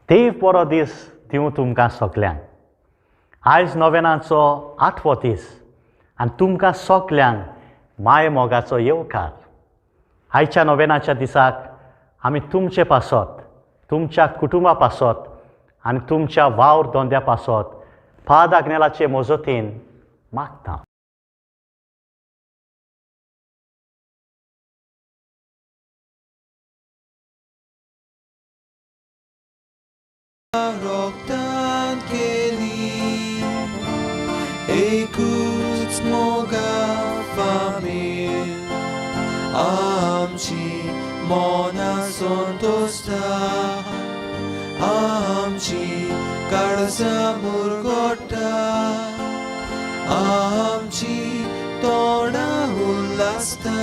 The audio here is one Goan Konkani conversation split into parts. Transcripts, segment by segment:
देव बरो दीस दिवं तुमकां सगल्यांक. आयज नोवेनाचो आठवो दीस आनी तुमकां सगल्यांक माय मोगाचो येवकार. आयच्या नोवेनाच्या दिसाक आमी तुमचे पासत, तुमच्या कुटुंबा पासत आनी तुमच्या वावर धंद्या पासत फाद आग्नेलाचे मजतीन मागता. रोगतान केली एकूच मोगा फामील आमची मना संतोषता आमची काळजा मुरगोटा आमची तोंडा उल्हासता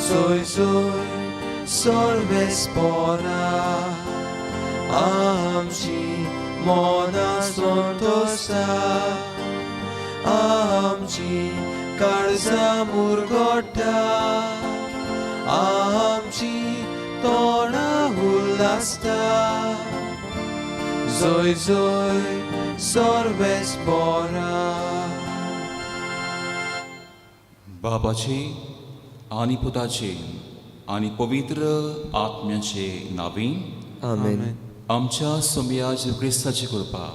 जोय जोय सर्वेस्पोरा आमची मना संतोषता आमची काळजा मुरगोटा आमची तोंडा उल्हासता जोय जोय सर्वेस्पोरा. बाबाचे आनी पुताचे आनी पवित्र आत्म्याचे नांवी आमेन. आमच्या सोमया जेजू क्रिस्ताची कृपा,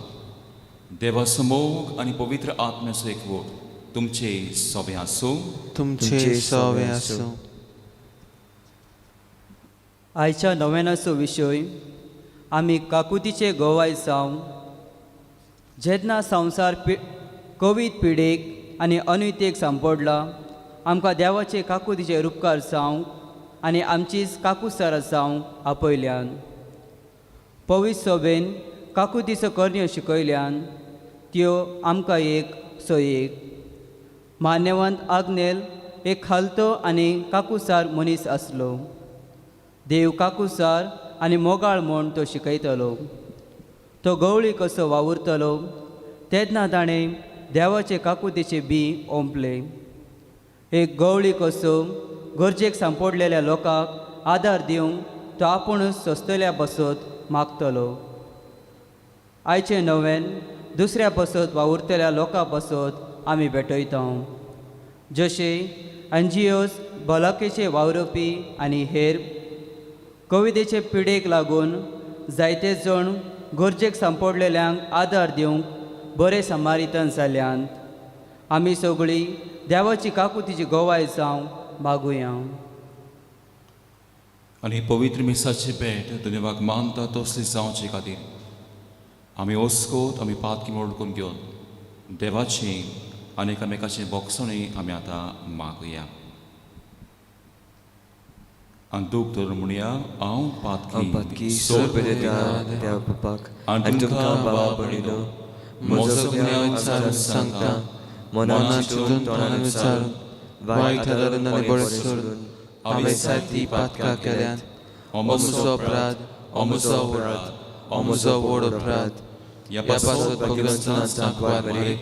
देवाचो मोग आनी पवित्र आत्म्याचो एकवट तुमचे सोबें आसूं. तुमचे सोवे आसूं. आयच्या नव्यानाचो विशय आमी काकुतीचे गोवाय जावं. जेन्ना संवसार कोवीड पिडेक आनी अनुयतेक सांपडला, आमकां देवाचे काकुतीचे रुपकार जावंक आनी आमचीच काकुसारां जावंक आपयल्यान. पवित्र सोबेन काकुतीचो करण्यो शिकयल्यान त्यो आमकां एक सोयेक. मान्यवंत आग्नेल एक खालतो आनी काकुसार मनीस आसलो. देव काकुसार आनी मोगाळ म्हूण तो शिकयतलो. तो गवळी कसो वावुरतलो तेन्ना ताणें देवाचे काकुतीचे बी ओंपले. एक गवळी कसो गरजेक सांपडलेल्या लोकांक आदार दिवंक तो आपुणूच सोंसतल्या बसत मागतलो. आयचे नव्यान दुसऱ्या बसत वावुरतल्या लोकां बसत आमी भेटयता, जशे एनजीओज, भलायकेचे वावुरपी आनी हेर. कोविडेचे पिडेक लागून जायते जाण गरजेक सांपडलेल्यांक आदार दिवंक बरे समारितन जाल्यात. आमी सगळीं देवाची काकुतीची गोवाय जावंक मागुया. आनी पवित्र मिसाची भेट धन्यवाद मानता तसली जावचे खातीर आमी ओस्कोत आमी पातकी मोडकून घेवन देवाची आनी एकामेकाचे बोगसणी आमी आतां मागुया. आनी दूख धरून म्हणया, हांव हांव पातकी पातकी सोर देव बापाक आनी तुमकां बाबा भणिलो म्हजो गुन्यांव विचारून सांगता, मनान चिंतून तोंडान विचारून वायट थारून आनी बरें सोडून हांवें जायतीं पातकां केल्यात. हो म्हजो अपराध, हो म्हजो अपराध, हो म्हजो व्हड अपराध. ह्या पासत भगवंतान सांकवार मरे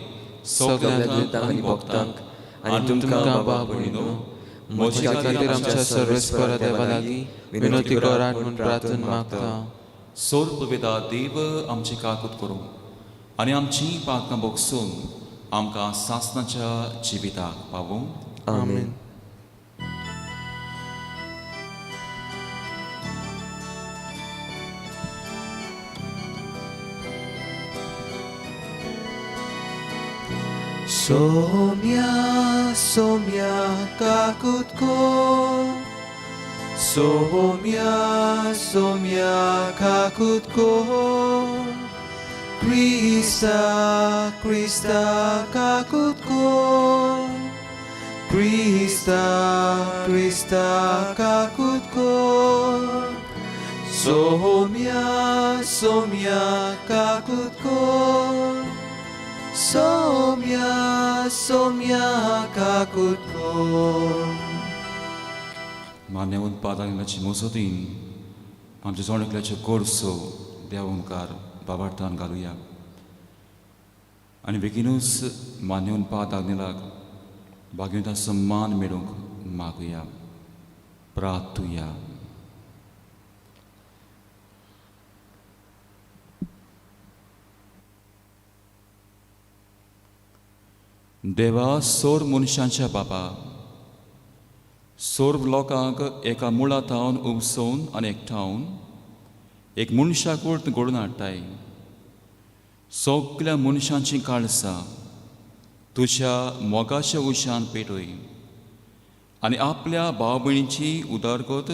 सगळ्या दुतांक आनी भक्तांक आनी तुमकां बाबा भणिलो म्हज्या खातीर आमच्या सर्वेस्परा देवा लागीं विनवती करात म्हूण प्रार्थना मागता. सोर पुवेदा देव आमची काकूत करूं आनी आमची पातकां बोगसून आमकां सासणाच्या जिविताक पावूं. आमेन. सोम्या सोम्या काकूत कर, सोम्या सोम्या काकूत कर, क्रिस्ता क्रिस्ता काकूत कर, क्रिस्ता क्रिस्ता काकूत कर, सोम्या सोम्या काकूत कर, सोम्या सोम्या काकूत कर. मान्यवंत पादांची मजतीन आमच्या जण एकल्याच्यो गरजो देवा मुखार बाबार्थान घालुया. आनी बेगीनूच मान्यवंत पाद आग्नेलाक भाग्यवंता सन्मान मेळूंक मागुया. प्रार्थुया. देवा सोर मनशांच्या बापा, सोर्व लोकांक एका मुळा थावन उपसोवन आनी एकठावन एक मनशाकूळ तूं घडोवन हाडटाय. सगल्या मनशांची काळसां तुज्या मोगाच्या उशान पेटय आनी आपल्या भाव भयणीची उदरगत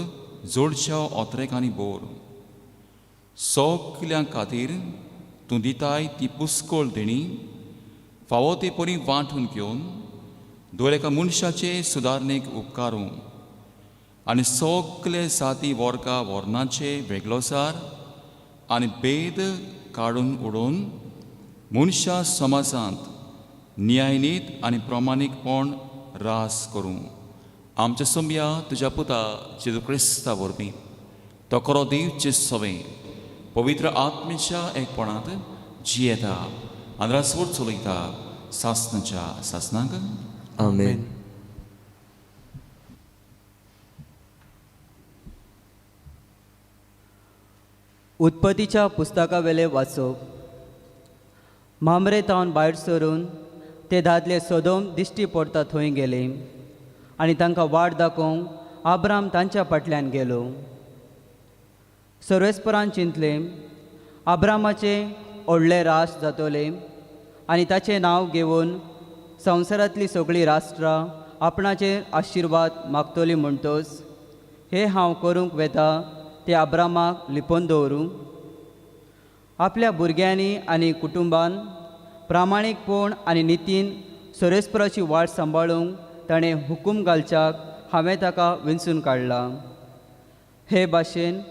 जोडच्या ओतरेकांनी बोर. सगल्यां खातीर तूं दिताय ती पुस्कोळ देणी फावो ते परी वांटून घेवन दर एका मनशाचे सुदारणेक उपकारूं आनी सगले जाती वर्गा वर्णाचे वेगळोसार आनी भेद काडून उडोवन मनशा समाजांत न्यायनीत आनी प्रमाणीकपण रास करूं. आमच्या सोमया तुज्या पुता जेजू क्रिस्ता वरवीं तो खरो देवचे सवे पवित्र आत्मेच्या एकपणांत जियेता आनी रासवड चलयता सासनाच्या सासनाक. आमेन. उत्पत्तीच्या पुस्तकावेलें वाचप. मामरे तावन भायर सरून ते दादले सोदोम दिश्टी पडटा थंय गेले आनी तांकां वाट दाखोवंक आब्राम तांच्या फाटल्यान गेलो. सर्वेस्परान चिंतलें, आब्रामाचें व्हडलें राष्ट्र जातलें आनी ताचें नांव घेवन संवसारांतलीं सगळीं राष्ट्रां आपणाचेर आशिर्वाद मागतलीं म्हणटच हें हांव करूंक वेता तें आब्रामाक लिपोवन दवरूं. आपल्या भुरग्यांनी आनी कुटुंबान प्रामाणीकपण आनी नितीन सरेस्पराची वाट सांबाळूंक ताणें हुकूम घालच्याक हांवें ताका विंचून काडला. हे भाशेन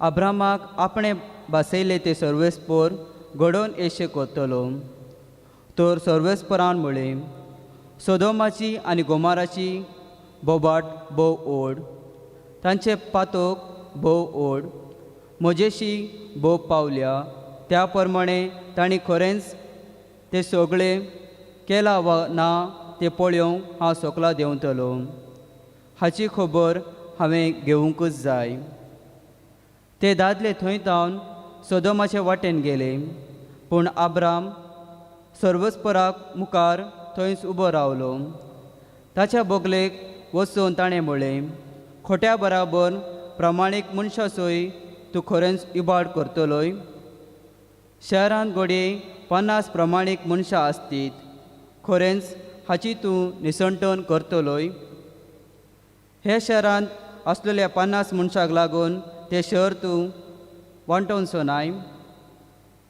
अब्रामाक आपणें भासयलें तें सर्वेस्पोर घडोवन येशें करतलो. तर सर्वेस्परान म्हळें, सोदोमाची आनी गोमाराची बोबाट भोव ओड, तांचे पातोक भोव ओड, म्हजेशी भोव पावल्या, त्या प्रमाणे तांणी खरेंच तें सगळें केलां वा ना तें पळोवंक हांव सकला देंवतलो. हाची खबर हांवें घेवंकूच जाय. ते दादले थंय तावन सोदोमाचे वाटेन गेले, पूण आब्राम सर्वस्पराक मुखार थंयच उबो रावलो. ताच्या बगलेक वचून ताणें म्हळें, खोट्या बराबर प्रमाणीक मनशा सोय तूं खरेंच इबाड करतलोय. शहरांत घडये 50 प्रमाणीक मनशां आसतीत, खरेंच हाची तूं निसणटण करतलोय. हे शहरांत आसलेल्या 50 मनशांक लागून तें शहर तूं वांटोवचो नाय.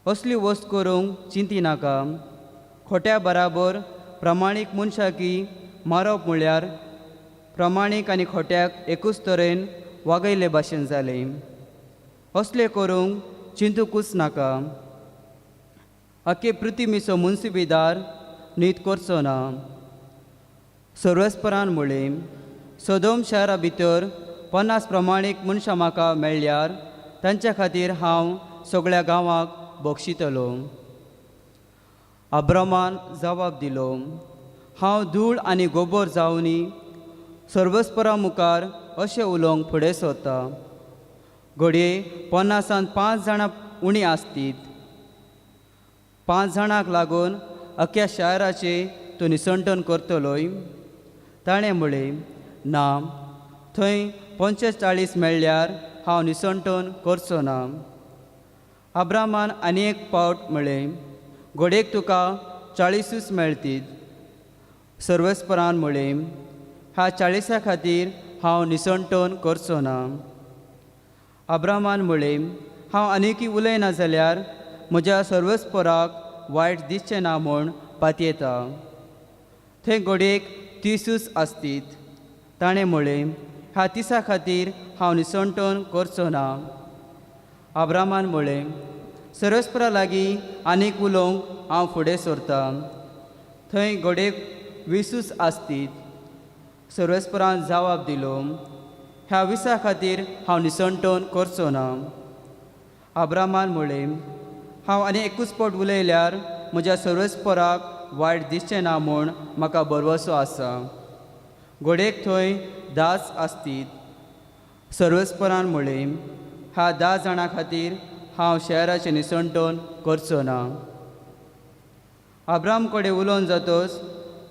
असली वस्त करूंक चिंती नाका. खोट्या बराबर प्रमाणीक मनशाकी मारप म्हळ्यार प्रमाणीक आनी खोट्याक एकूच तरेन वागयल्ले भाशेन जालें. असलें करूंक चिंतुकूच नाका. अख्खे पृथ्वीचो मुन्सिबीदार नीत करचो ना. सर्वेस्परान म्हळें, सोदोम शहरा भितर 50 प्रमाणीक मनशां म्हाका मेळ्ळ्यार तांच्या खातीर हांव सगळ्या गांवाक बक्षितलो. अब्रमान जबाब दिलो, हांव धूळ आनी गोबोर जावनी सर्वस्परा मुखार अशें उलोवंक फुडें सरता. घडये 50 5 जाणां उणी आसतीत. 5 जाणांक लागून अख्ख्या शाराचें तूं निसणटण करतलोय. ताणें म्हळें, ना, थंय 45 मेळ्ळ्यार हांव निसणटण करचो ना. अब्रामान आनी एक पावट म्हळें, घडयेक तुका 40 मेळतीत. सर्वेस्परान म्हळें, ह्या 40 खातीर हांव निसणटण करचो ना. अब्रामान म्हळें, हांव आनीकय उलयना जाल्यार म्हज्या सर्वेस्पराक वायट दिसचें ना म्हूण पातयेता. थंय घडयेक 30 आसतीत. ताणें म्हळें, ह्या 30 खातीर हांव निसणटण करचो ना. अब्रामान म्हळें, सर्वेस्परा लागीं आनीक उलोवंक हांव फुडें सरता. थंय घडयेक 20 आसतीत. सर्वेस्परान जबाब दिलो, ह्या 20 खातीर हांव निसणटण करचो ना. अब्रामान म्हळें, हांव आनी एकूच पावट उलयल्यार म्हज्या सर्वेस्पराक वायट दिसचें ना म्हूण म्हाका भरवसो आसा. घडयेक थंय 10 आसतीत. सर्वेस्परान म्हळें, ह्या 10 जाणां खातीर हांव शहराचें निसणटण करचो ना. अब्राम कडेन उलोवन जातच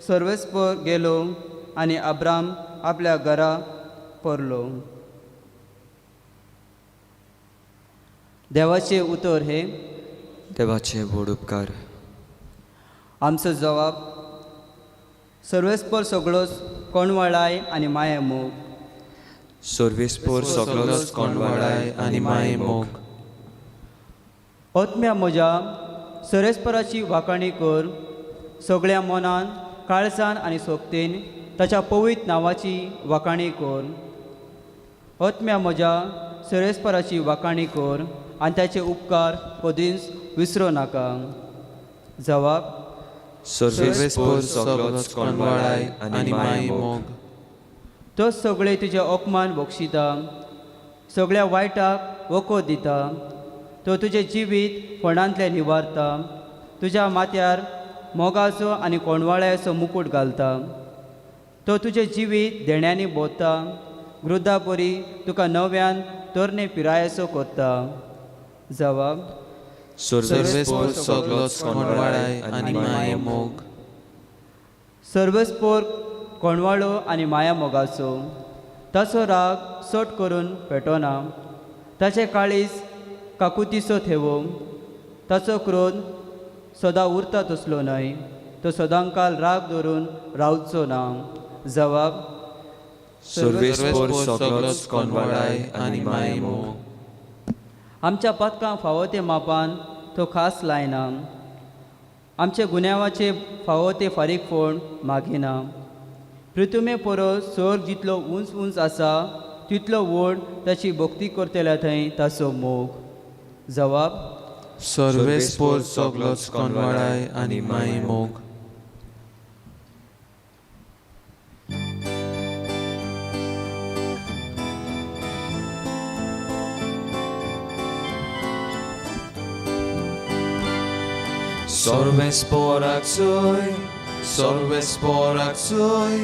सर्वेस्पर गेलो आनी अब्राम आपल्या घरा परलो. देवाचें उतर हें. देवाचे व्हड उपकार. आमचो जवाब सर्वेस्पर सगळोच कोणवाळाय आनी माया मोग. सर्वेस्पोर सगळोच कोणवाळाय आनी माये मोग. आत्म्या म्हज्या सर्वेस्पराची वाखाणी कर, सगळ्या मनान काळजान आनी सोबतेन ताच्या पवित्र नांवाची वाखाणी कर. आत्म्या म्हज्या सर्वेस्पराची वाखाणी कर आनी ताचे उपकार कदींच विसरूं नाका. जवाब सर्वेस्पोर सगळोच कोणवाळाय आनी माये मोग. तो सगळे तुजे अपमान बक्षिता, सगळ्या वायटाक वखद दिता. तो तुजें जिवीत फोंडांतलें निवारता, तुज्या माथ्यार मोगाचो आनी कोणवाळ्याचो मुकूट घालता. तो तुजें जिवीत देण्यांनी भोंवता, वृद्धापरी तुका नव्यान तरणे पिरायेचो करता. जवाब सर्वेस्पोर सगळोच कोणवाळाय आनी माये मोग. सर्वस्पोर कोणवाळो आनी माया मोगाचो, ताचो राग सट करून पेटोना. ताचें काळीज काकुतीचो थेवो, ताचो क्रोध सदां उरता तसलो न्हय. तो सदांकाल राग धरून रावचो ना. जवाब सर्वेस्पोर सगळोच कोणवाळाय आनी माये मोग. आमच्या पदकांक फावो ते मापान तो खास लायना, आमच्या गुन्यांवाचे फावो ते फारीकफोण मागिना. पृथुमे परस स्वर्ग जितलो उंच उंच आसा तितलो व्हड ताची भक्ती करतल्या थंय ताचो मोग. जवाब सर्वेस्पोर सगळोच कोणवाळाय आनी माये मोग. सर्वेस्पोराक सोय, सर्वेस्पोराक सोय,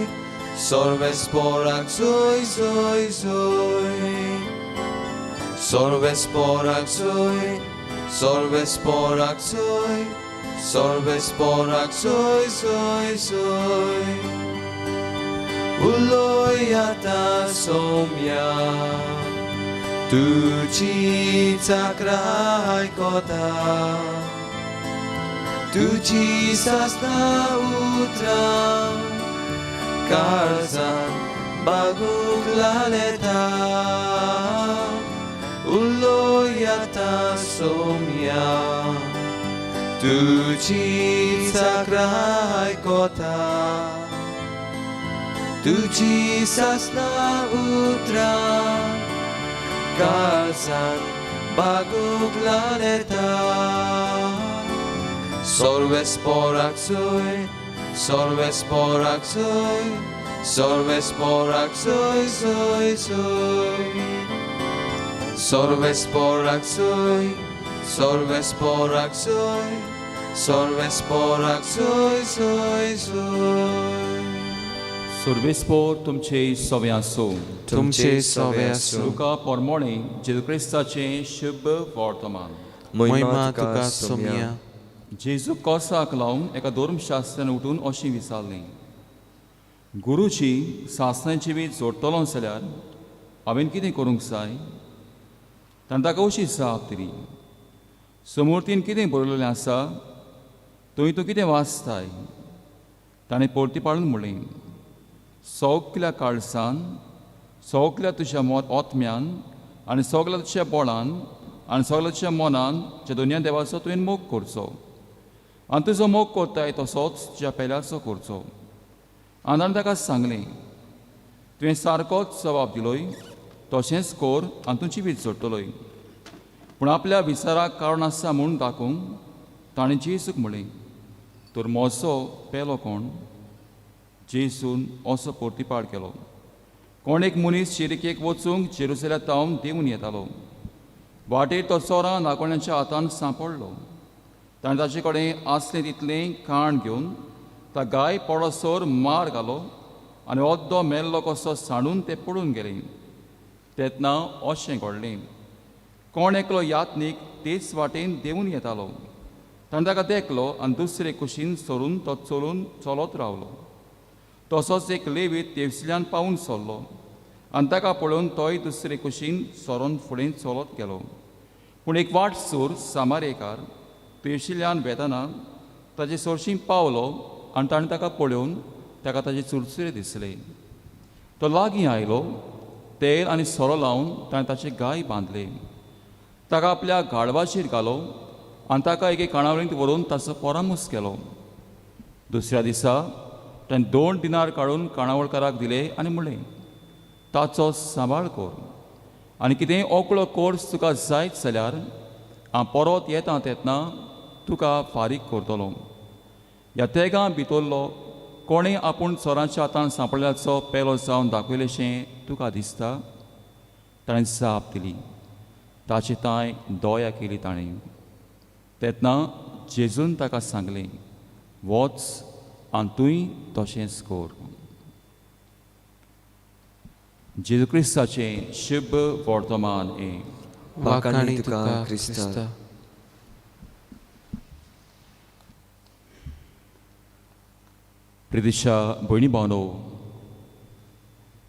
सर्वेस्पोराक सोय सोय सोय. सर्वेस्पोराक सोय, सर्वेस्पोराक सोय, सर्वेस्पोराक सोय सोय सोय. उलोय आतां सोम्या, तुजी चाकराय कोता, तुजी सासना उतरां काळजान बागूंक लालेता. उलोय आतां सोम्या, तुजी चाकराय कोता, तुजी सासना उतरां काळजान बागूंक लालेता. सर्वेस्पोराक सोय, सर्वेस्पोराक सोय, सर्वेस्पोराक सोय सोय सोय. सर्वेस्पोराक सोय, सर्वेस्पोराक सोय, सर्वेस्पोराक सोय सोय सोय. सर्वेस्पोर तुमचे सवे आसूं. तुमचे सवे आसूं. लुका पोरमोणे जेजू क्रिस्ताचें शुभ वर्तमान. महिमा तुका सोम्या. जेजू कोसाक लावन एका धर्मशास्त्रान उठून अशें विचारलें, गुरुजी सासणाचें जिवीत जोडटलो जाल्यार हांवें कितें करूंक जाय? ताणें ताका अशी जाप दिली, समूर्तीन कितें बरयलेलें आसा थंय तूं कितें वाचताय? ताणें परती पाळून म्हणलें, सगल्या काळजान, सगल्या तुज्या आत्म्यान आनी सगल्या तुज्या बळान आनी सगल्या तुज्या मनान ज्या दोनया देवाचो तुवें मोग करचो आनी तुजो मोग करताय तसोच तुज्या पेल्याचो करचो. आनी ताणें ताका सांगलें, तुवें सारकोच जबाब दिलोय, तशेंच कर आनी तूं जिवीत जोडटलोय. पूण आपल्या विचाराक कारण आसा म्हूण दाखोवंक ताणें जेजूक म्हणलें, तर म्हजो पेलो कोण? जेजून असो पोर्तिपाड केलो. कोण एक मनीस शिरिकेक वचूंक जेरुसलेमा तावन देंवून येतालो. वाटेर तो चोरां नाकोण्याच्या हातान सांपडलो. ताणें ताचे कडेन आसलें तितलें काण घेवन ता गाय पडसर मार घालो आनी अद्दो मेल्लो कसो सांडून ते पडून गेले. तेन्ना अशें घडलें, कोण एकलो यात्नीक तेच वाटेन देंवून येतालो. ताणें ताका देखलो आनी दुसरे कुशीन सरून तो चलून चलत रावलो. तसोच एक लेवीत तेवसल्यान पावून सरलो आनी ताका पळोवन तोय दुसरे कुशीन सरोन फुडें चलत गेलो. पूण एक वाट सूर सामारेकार तेवशिल्यान वेतना ताजे सरशीं पावलो आनी ताणें ताका पळोवन ताका ताजे चुरचुरे दिसले. तो लागीं आयलो, तेल आनी सोरो लावन ताणें ताचे गाय बांदले, ताका आपल्या गाडवाचेर घालो आनी ताका एके काणावळींत व्हरून ताचो परामूस केलो. दुसऱ्या दिसा ताणें 2 दिनार काडून काणावळकाराक दिले आनी म्हणलें, ताचो सांबाळ कर आनी कितेंय ओकळो कोर्स तुका जायत जाल्यार हांव परत येता तेन्ना तुका फारीक करतलो. ह्या तेगां भितरलो कोणें आपूण चोरांच्या हातान सांपडल्याचो पेलो जावन दाखयलेशें तुका दिसता? ताणें जाप दिली, ताची तांय दया केली ताणें. तेन्ना जेजून ताका सांगलें, वच आनी तूंय तशेंच कर. जेजू क्रिस्ताचें शुभ वर्तमान हें. वाखाणी तुका क्रिस्ता. प्रितिशा भयणी भावनो,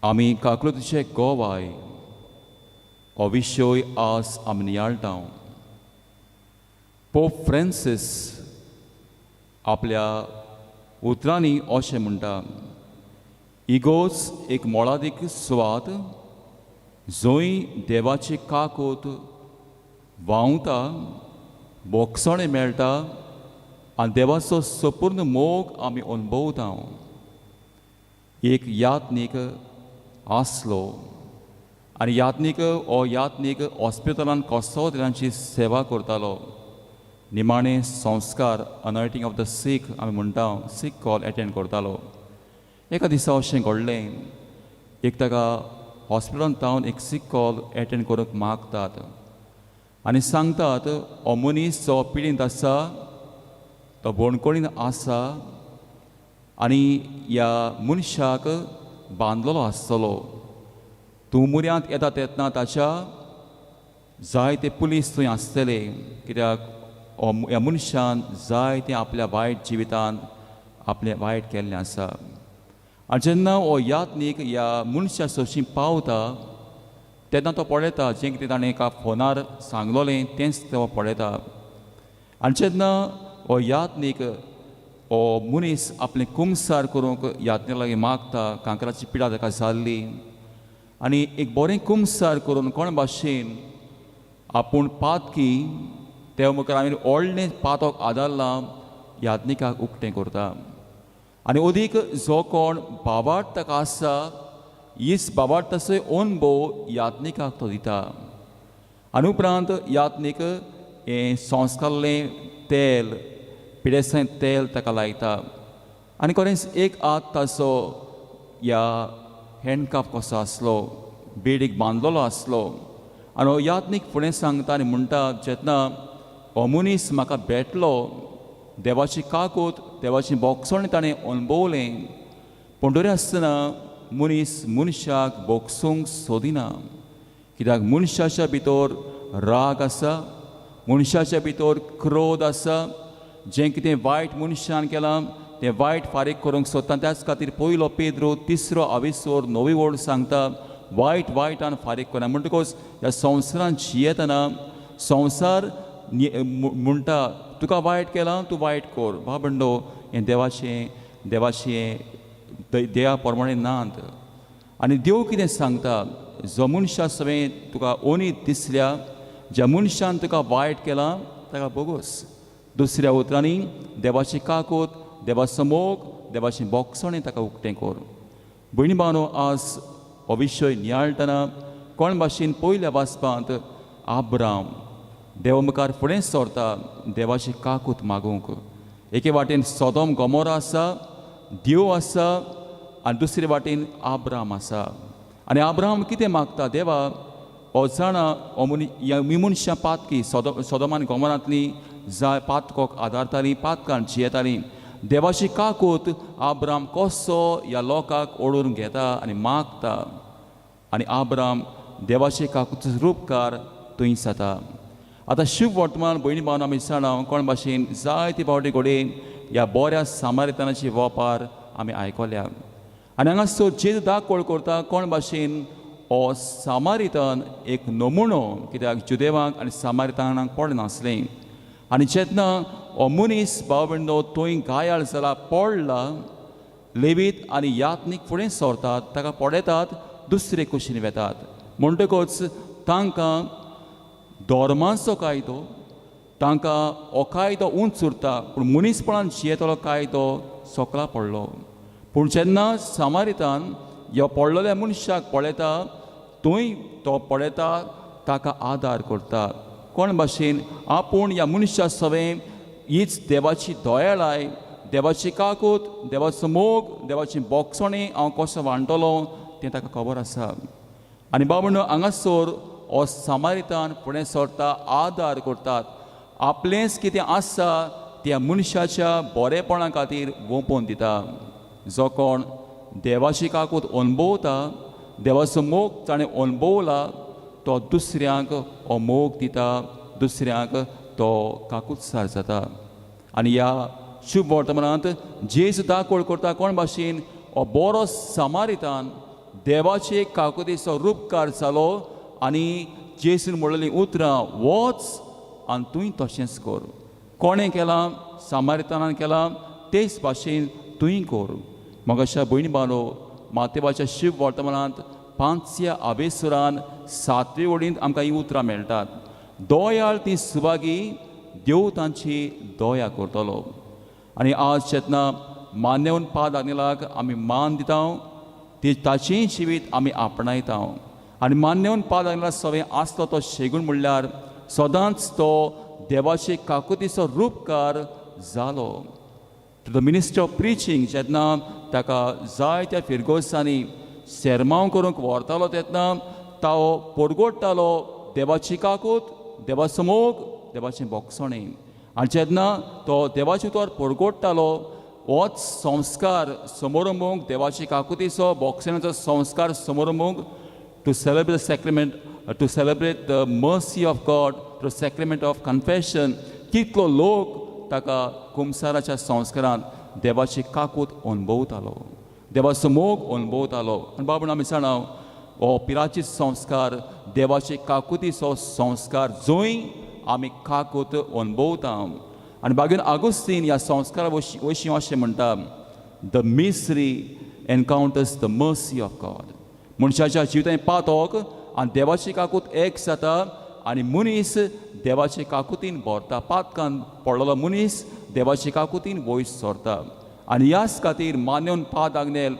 आमी काकलुतीचे गोवाय हो विशय आज आमी नियाळटा. पोप फ्रांसीस आपल्या उतरांनी अशें म्हणटा, इगोज एक मोळादीक सुवात जंय देवाची काकूत व्हांवता, बोगसणें मेळटा आनी देवाचो संपूर्ण मोग आमी अणभवता. एक यात्नीक आसलो आनी यात्नीक हो यात्नीक हॉस्पिटलान कोसोद्रांची सेवा करतालो. निमाणें संस्कार अनॉयटींग ऑफ the सीख आमी म्हणटा, सीख कॉल एटेंड करतालो. एका दिसा अशें घडलें, एक ताका हॉस्पिटलांत तावन एक सीख कॉल एटेंड करूंक मागतात आनी सांगतात, हो मनीस जो पिडींत आसा तो बोणकोणीन आसा आनी ह्या मनशाक बांदलेलो आसतलो. तूं मुऱ्यांत येता तेन्ना ताच्या जायते पुलीस थंय आसतले, कित्याक ह्या मनशान जायतें आपल्या वायट जिवितान आपलें वायट केल्लें आसा. आनी जेन्ना हो यात्नीक ह्या मनशा सरशीं पावता तेन्ना तो पळयता जें कितें ताणें एका फोनार सांगलोलें तेंच तो पळयता. आनी जेन्ना हो यात्नीक हो मनीस आपलें कुमसार करूंक यात्ने लागीं मागता, कांक्राची पिडा ताका जाल्ली आनी एक बरें कुमसार करून कोण भाशेन आपूण पातकी ते मुखार आमी व्हडलें पातक आदारलां यात्निकाक उक्तें करता. आनी अदीक जो कोण बाबाट ताका आसा हीच बाबाट तसो अणभव यात्निकाक तो दिता. आनी उपरांत यात्नीक हें संस्कारलें तेल पिडेसां तेल ताका लायता आनी खरेंच एक हात ताचो ह्या हँडकाफ कसो आसलो, बेडीक बांदलेलो आसलो. आनी हो यात्नीक फुडें सांगता आनी म्हणटा, जेन्ना हो मनीस म्हाका भेटलो, देवाची काकूत देवाची बोगसण ताणें अणभवलें, पूण तरी आसतना मनीस मनशाक बोगसूंक सोदिना, कित्याक मनशाच्या भितर राग आसा, मनशाच्या भितर क्रोध आसा. जें कितें वायट मनशान केलां तें वायट फारीक करूंक सोदता. त्याच खातीर पयलो पेद्रो तिसरो आविसोर नवी ओळ सांगता, वायट वायटान फारीक करना. म्हणटकच ह्या संवसारांत जियेतना संवसार म्हणटा तुका वायट केलां तूं वायट कर, बाबंडो हें देवाचें देवाचें देवा प्रमाणें नात. आनी देव कितें सांगता, जो मनशा सवें तुका ओनीत दिसल्या, ज्या मनशान तुका वायट केलां ताका बोगोस. दुसऱ्या उतरांनी देवाची काकूत, देवाचो मोग, देवाची बोगसणें ताका उक्तें कर. भयणी भावनो, आज हो विशय नियाळटना कोण भाशेन पयल्या वाचपांत आब्राम देवा मुखार फुडें सरता देवाची काकूत मागूंक. एके वाटेन सोदोम गोमोरा आसा, देव आसा आनी दुसरे वाटेन आब्राम आसा. आनी आब्राम कितें मागता, देवा हो जाणा हो ही मनशां पातकी सोदोम आनी गोमोरांतलीं जाय पातकोक आदारतालीं, पातकान जियेतालीं. देवाची काकूत आब्राम कसो ह्या लोकांक ओडून घेता आनी मागता आनी आब्राम देवाचे काकुतीचो रूपकार थंय जाता. आतां शुभ वर्तमान भयणी भावन आमी जाणा कोण भाशेन जायते फावटी घडये ह्या बऱ्या सामारितानाची वोपार आमी आयकल्या. आनी हांगासर जेजू दाकोळ करता कोण भाशेन हो सामारितन एक नमुनो, कित्याक जुदेवांक आनी सामारितानाक पडनासलें. आनी जेन्ना हो मनीस भाव भयणो थंय घायाळ जाला पडला, लेवीत आनी यात्नीक फुडें सरतात, ताका पळयतात, दुसरे कुशीन वेतात. म्हणटकच तांकां धर्माचो कायदो, तांकां हो कायदो उंच उरता, पूण मनीसपणान जियेतलो कायदो सकला पडलो. पूण जेन्ना सामारितान ह्या पडलेल्या मनशाक पळयता, थंय तो पळयता, ताका आदार करता. कोण भाशेन आपूण ह्या मनशा सवें हीच देवाची दयाळाय, देवाची काकूत, देवाचो मोग, देवाची बोगसणी हांव कसो वांटलो तें ताका खबर आसा. आनी बाबा हांगासर हो सामारितान फुडें सरता, आदार करतात, आपलेंच कितें आसा त्या मनशाच्या बरेपणा खातीर वोंपोवन दिता. जो कोण देवाची काकूत अणभवता, देवाचो मोग ताणें अणभवला, तो दुसऱ्यांक हो मोग दिता, दुसऱ्यांक तो काकुत्सार जाता. आनी ह्या शुभ वर्तमानांत जेजू दाकोळ करता कोण भाशेन हो बरो सामारितान देवाचे काकुतीचो रुपकार जालो आनी जेजून म्हणलेलीं उतरां, वच आनी तूंय तशेंच कर. कोणें केलां? सामारितानान केलां, तेच भाशेन तूंय कर. मगाशा भयणी बालो, मातेवाच्या शिव वर्तमानांत पांचव्या आबेसुरान सातवे वडींत आमकां हीं उतरां मेळटात. दयाळ ती सुभागी, देव तांची दया करतलो. आनी आज जेन्ना मान्यवन पाद आग्नेलाक आमी मान दिता, ती ताचेंय जिवीत आमी आपणायता. आनी मान्यवन पाद आग्नेला सवें आसलो तो शेगूण म्हणल्यार सदांच तो देवाचे काकुतीचो रुपकार जालो. To the ministry of preaching, जेन्ना ताका जायत्या फिरगोसांनी सेरमांव करूंक व्हरतालो तेन्ना तो परगोडटालो देवाची काकूत, देवाचो मोग, देवाचें बोगसणें. आनी जेन्ना तो देवाचें उतर परगोडटालो, होच संस्कार समोरंभूंक, देवाची काकुतीचो बोगसण्याचो संस्कार समोरंभूंक, to celebrate the sacrament, to celebrate the mercy of God, to sacrament of confession, कितलो लोक ताका कुमसाराच्या संस्कारांत देवाची काकूत अणभवतालो, देवाचो मोग अणभवतालो. आनी बाबा आमी जाणा, हो पिराची संस्कार देवाचे काकुतीचो संस्कार, जंय आमी काकूत अणभवता. आनी बागीन आगुस्तीन ह्या संस्कारा वशीं अशें म्हणटा, the mystery encounters the mercy of God. मनशाच्या जिवितांत पातोक आनी देवाची काकूत एक जाता आनी मनीस देवाचे काकुतीन भरता. पातकान पडलेलो मनीस देवाचे काकुतीन वयर सरता. आनी ह्याच खातीर मान्योन पाद आग्नेल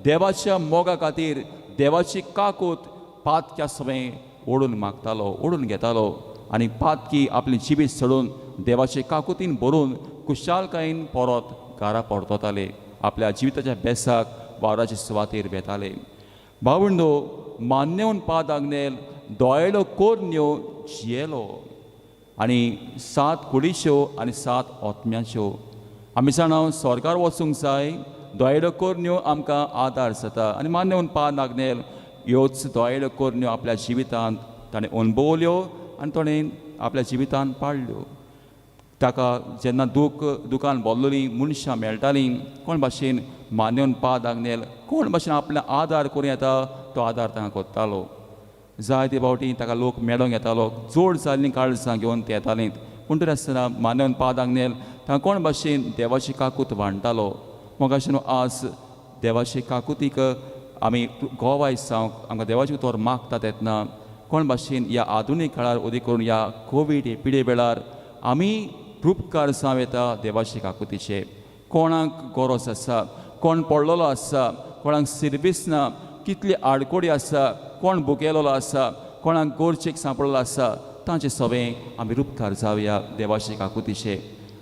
देवाच्या मोगा खातीर देवाची काकूत पातक्या सवें ओडून मागतालो, ओडून घेतालो. आनी पातकी आपली जिवीत सोडून देवाचे काकुतीन भरून खुशालकायेन परत घरा परतताले, आपल्या जिविताच्या बेसाक वावराचे सुवातेर वेताले. भावंडो, मान्यवन पाद आग्नेल दोळेलो कोरन्यो जियेलो. आनी 7 कुडीच्यो आनी 7 ओतम्याच्यो. आमी जाणा स्वर्गार वचूंक जाय, दोळेलो कोरन्यो आमकां आदार जाता. आनी मान्यवन पाद आग्नेल ह्योच दोळेलो कोरन्यो आपल्या जिवितांत ताणें अणभवल्यो आनी ताणें आपल्या जिवितांत पाळ्ळ्यो. ताका जेन्ना दुकान भरलेलीं मनशां मेळटालीं, कोण भाशेन मान्योन पाद आग्नेल कोण भाशेन आपल्या आदार करूं येता तो आदार तांकां करतालो. जायते फावटी ताका लोक मेळोंक येतालो, जोड जाल्लीं काळजां घेवन ते येतालीं. पूण तरी आसतना मान्योन पाद आग्नेल तांकां कोण भाशेन देवाची काकूत वांट्टालो. मोगाशेन आज देवाचे काकुतीक आमी गोवाय जावंक आमकां देवाचें उतर मागता तेन्ना कोण भाशेन ह्या आधुनीक काळार, अदीक करून ह्या कोवीड हे पिडे वेळार आमी रुपकार जावं येता देवाचे काकुतीचे. कोणाक गरज आसा, कोण पडलेलो आसा, कोणाक सिर्वीस ना, कितली आडकोडी आसा, कोण भुकेलेलो आसा, कोणाक गरजेक सांपडलेलो आसा, तांचे सवें आमी रुपकार जावया देवाचे काकुतीचे.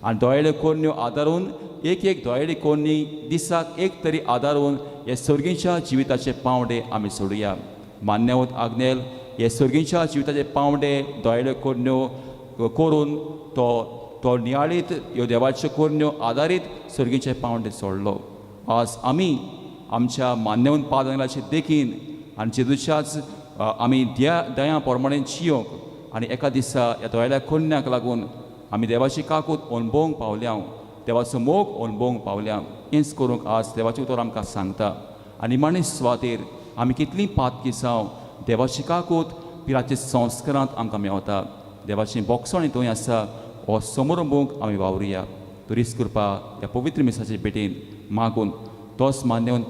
आनी दोळे कोरन्यो आदारून एक एक दोळे कोरनी दिसाक एक तरी आदारून हे सर्गीच्या जिविताचे पांवडे आमी सोडुया. मान्यवत आग्नेल हे सर्गीच्या जिविताचे पांवडे दोळे कोरन्यो करून तो नियाळीत ह्यो देवाच्यो कोरन्यो आदारीत सर्गीचे पांवडे सोडलो. आज आमी आमच्या मान्यवंत पाद देखीन आनी जेजूच्याच आमी दया प्रमाणे जियोंक आनी एका दिसा ह्या दोळ्या कोन्याक लागून आमी देवाची काकूत अणभवंक पावल्या, देवाचो मोग अणभवंक पावल्या. हेंच करूंक आज देवाचें उतर आमकां सांगता. आनी निमाणे सुवातेर आमी कितलीं पातकी जावं देवाची काकूत पिराच्या संस्कारांत आमकां मेवता. देवाची बोगसणी थंय आसा हो समरंभूंक आमी वावरुया. तुरीस कृपा ह्या पवित्र मिसाचे भेटेन मागून तोच मान्यवन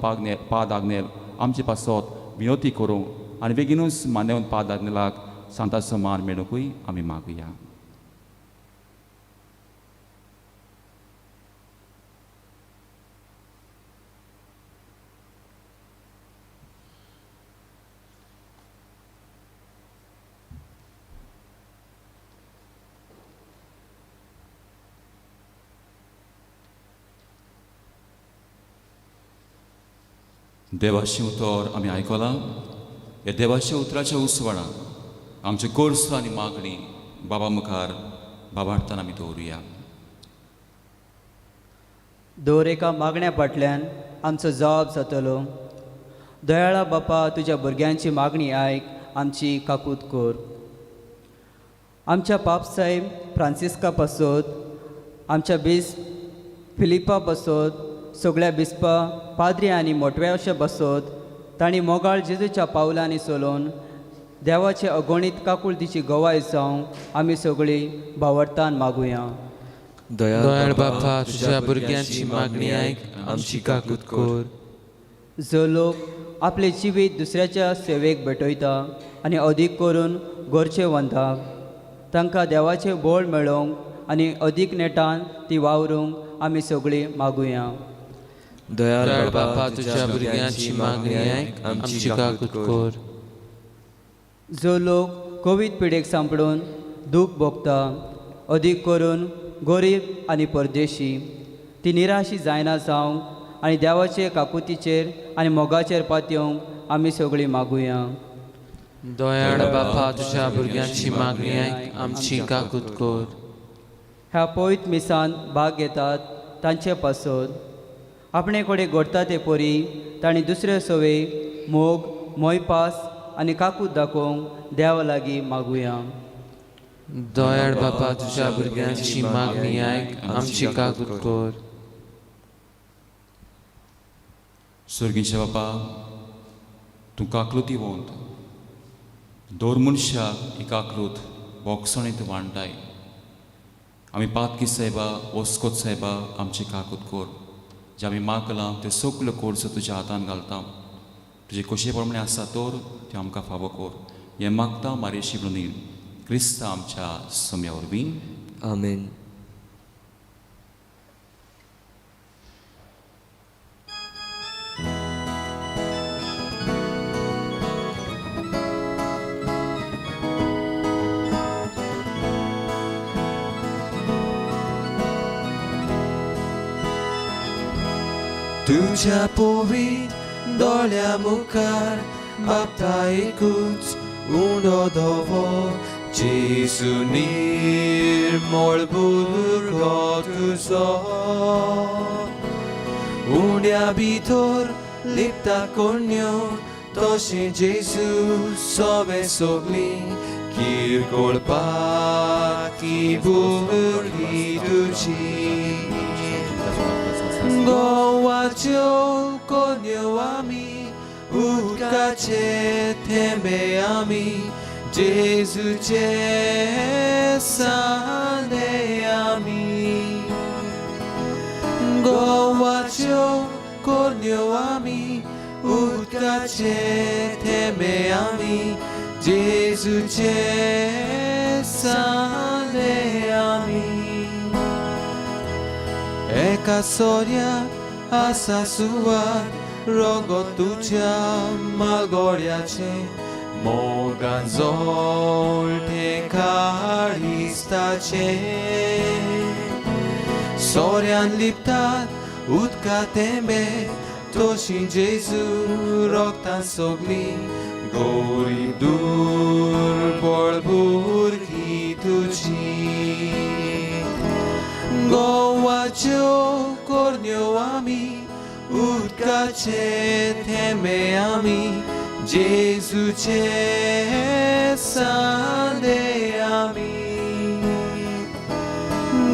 पाद आग्नेल आमचे पासत विनोती करूं आनी बेगीनूच मान्यवन पाद आग्नेलाक सांताचो मान मेळुंकूय आमी मागुया. देवाचें उतर आमी आयकलां. ह्या देवाच्या उतराच्या उसवणान आमचे कोर्स आनी मागणी बाबा मुखार बाबार्तान आमी दवरुया. दर एका मागण्या फाटल्यान आमचो जबाब जातलो. दयाळा बापा, तुज्या भुरग्यांची मागणी आयक, आमची काकूत कर. आमच्या पापसाहेब फ्रांसिस्का पासत, आमच्या बीस फिलिपा पासत, सगळ्या बिस्पा पाद्री आनी मोटव्याशे बसत तांणी मोगाळ जेजूच्या पावलांनी चलोवन देवाचे अगणीत काकुळतीची गवाय जावंक आमी सगळीं भावार्थान मागुया. दयाळ बापा, तुझ्या भुरग्यांची मागणी आयक, आमची काकूत कर. जो लोक आपले जिवीत दुसऱ्याच्या सेवेक भेटयता आनी अदीक करून गोरचे वंदाक तांकां देवाचें बळ मेळोवंक आनी अदीक नेटान ती वावरूंक आमी सगळीं मागुया. दयाळ बापा, तुझ्या भुरग्यांची मागणी आयक, आमची काकूत कर. जो लोक कोवीड पिडेक सांपडून दूख भोगता, अदीक करून गरीब आनी परदेशी, ती निराशी जायना जावंक आनी देवाचे काकुतीचेर आनी मोगाचेर पातयेवंक आमी सगळीं मागुया. दयाळ बापा, तुझ्या भुरग्यांची मागणी आयक, आमची काकूत कर. ह्या पवित्र मिसान भाग घेतात तांचे पासत आपणे कडेन घडटा ते परी तांणी दुसरे सवे मोग, मोयपास आनी काकूत दाखोवंक देवा लागीं मागुया. दयाळ बापा, तुझ्या भुरग्यांची मागणी आयक, आमची काकूत कर. सर्गीचे बापा, तूं काकलुती वंत दर मनशाक ही काकलूत बोगसणीत तूं वांटाय. आमी पातकी सायबा, वस्कोत सायबा, आमची काकूत कर. जे आमी मागलां ते सगल्यो कोर्स तुज्या हातान घालता. तुजे कशे प्रमाणे आसा तर त्यो आमकां फावो कर. हें मागता मारेशी म्हणून क्रिस्ता आमच्या सम्या वरवीं. आमेन. तुझ्या पवित्र दोळ्या मुखार बापता एकूच उंडो धवो, जेजू निर्मळ भुरगो तुजो. उंड्या भितर लिपता कोण्यो तशें जेजू सोवे सगळीं किरकोळ पाकी भुरगीं तुजी. गोवाच्यो कोन्यो आमी, उदकाचे थेंबे आमी, जेजूचे सांदे आमी. गोवाच्यो कोन्यो आमी, उदकाचे थेंबे आमी, जेजूचे सांदे आमी. एका सोऱ्याक आसा सुवात, रगत तुज्या मालगोड्याचें, मोगान जोळटें काळिस्ताचें. सोऱ्यान लिपतात उदका थेंबे, तशी जेजू रगतान सगळीं गोरी दुर्बळ भुरगीं तुजी. गोवाच्यो कोरन्यो आमी, उदकाचे थेंबे आमी, जेजूचे सांदे आमी.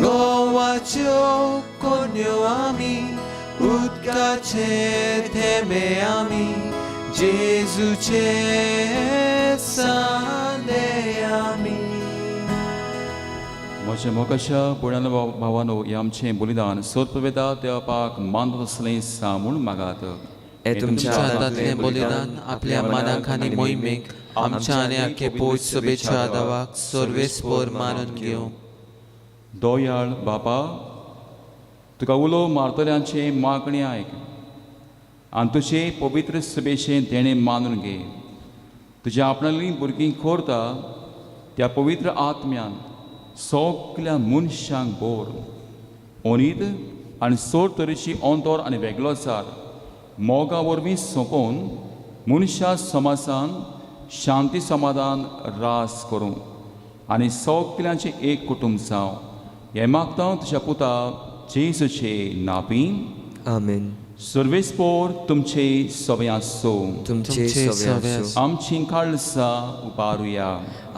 गोवाच्यो कोरन्यो आमी, उदकाचे उदकाचे थेंबे आमी जेजूचे सांदे आमी. म्हज्या मोगाच्या बुण्यान भावानो, हें आमचें बलिदान सोदपवेता देवपाक मानत असलें सा म्हूण मागात. हे तुमच्या हातांतलें बलिदान आपल्या मनाक आनी मोहिमेक आमच्या आनी आख्खे पोयत सभेच्या दावाक सर्वेस्पर मानून घेवं. दोयाळ बापा, तुका उलो मारतल्यांचें मागणें आयक आनी तुजें पवित्र सभेचें देणें मानून घे. तुज्या आपणालीं भुरगीं कोरता त्या पवित्र आत्म्यान सगल्या मनशांक बोर ओनीत आनी सोड तरेची अंतर आनी वेगळोचार मोगा वरवीं सोंपोवन मनशा समाजान शांती समाधान रास करूं आनी सगल्यांचें एक कुटुंब जावं. हें मागता तुज्या पुता जेजूचे नापी. आमेन. सर्वेस्पोर तुमचे सगळे आसूं. तुमचे सगळे आसूं. आमची काळसां उबारुया.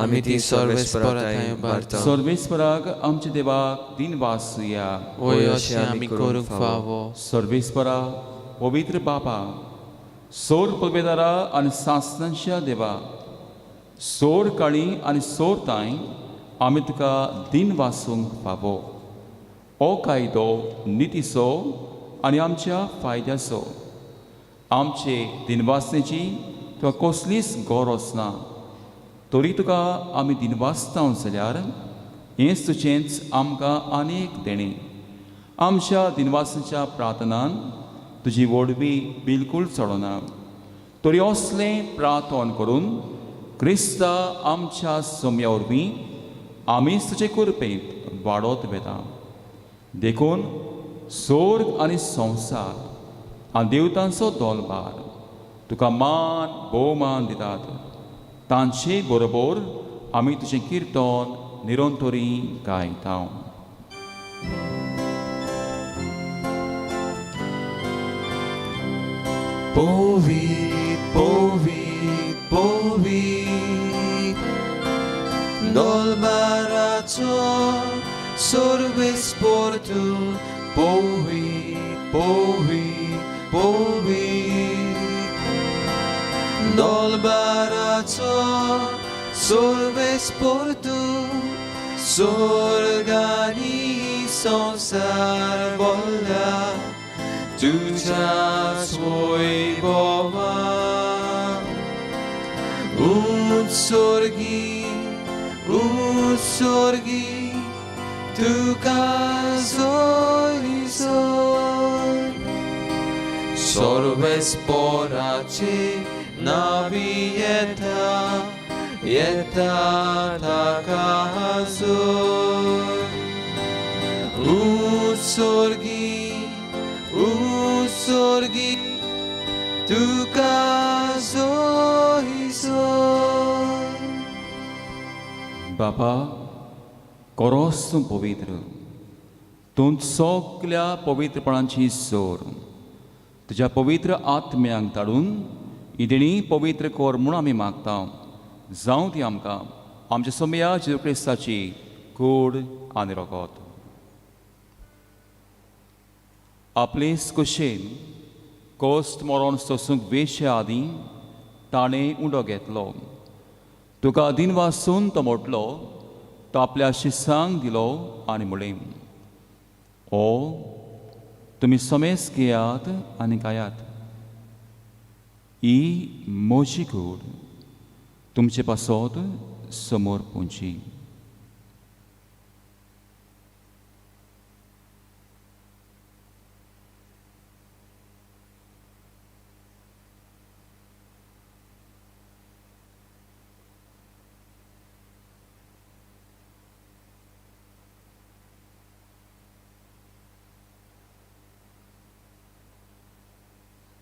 आमी ती सर्वेस्परा थंय उबारता. सर्वेस्पराक आमच्या देवाक दिन वासुया. वय अशें आमी करूंक फावो. सर्वेस्परा, पवित्र बापा, सोर पलवेदारा आनी सासणांच्या देवा, सोर काळी आनी सोर तांय आमी तुका दिन वासूंक फावो. हो कायदो नितीचो आनी आमच्या फायद्याचो. आमचे दिनवासनेची तुका कसलीच गरज ना, तरी तुका आमी दिनवासता जाल्यार हेंच तुजेंच आमकां आनीक देणें. आमच्या दिनवासाच्या प्रार्थनान तुजी व्हडवी बिलकूल चडना, तरी असलें प्रार्थन करून क्रिस्ता आमच्या सोम्या वरवीं आमीच तुजे कृपेंत वाडत वेता. देखून सोर्ग आनी संवसार आनी देवतांचो दोलबार तुका मान भोवमान दितात. तांचे बरोबर आमी तुजें किर्तन निरंतरी गायता. पवित्र पवित्र पवित्र दोलबाराचो सर्वेस्पर तूं. पवित्र पवित्र पवित्र दोलबाराचो सर्वेस्पर तूं. स्वर्गानी संवसार बोल्ला तुझ्या वैभवान. उत्सर्गी उत्सर्गी तुका जोय जोय. सर्वेस्पराचे नावी येता येता ताका जोय. उत्सर्गी उत्सर्गी तुका जोय जोय. बापा, कोरोस तूं पवित्र, तूं सगल्या पवित्रपणाची जोर. तुज्या पवित्र आत्म्यांक धाडून ही देणी पवित्र कर म्हूण आमी मागता. जावं ती आमकां आमच्या सोमया जेजू क्रिस्ताची कूड आनी रोगत. आपलेच कुशेन कोस्ट मरोन सोसूंक वेचे आदीं ताणें उंडो घेतलो. तुका दिनवासून तो मोडलो, तो आपल्या शिसांक दिलो आनी म्हणलें, ओ तुमी समेस घेयात आनी खायात. ही म्हजी कूड तुमचे पासत समोर पोंची.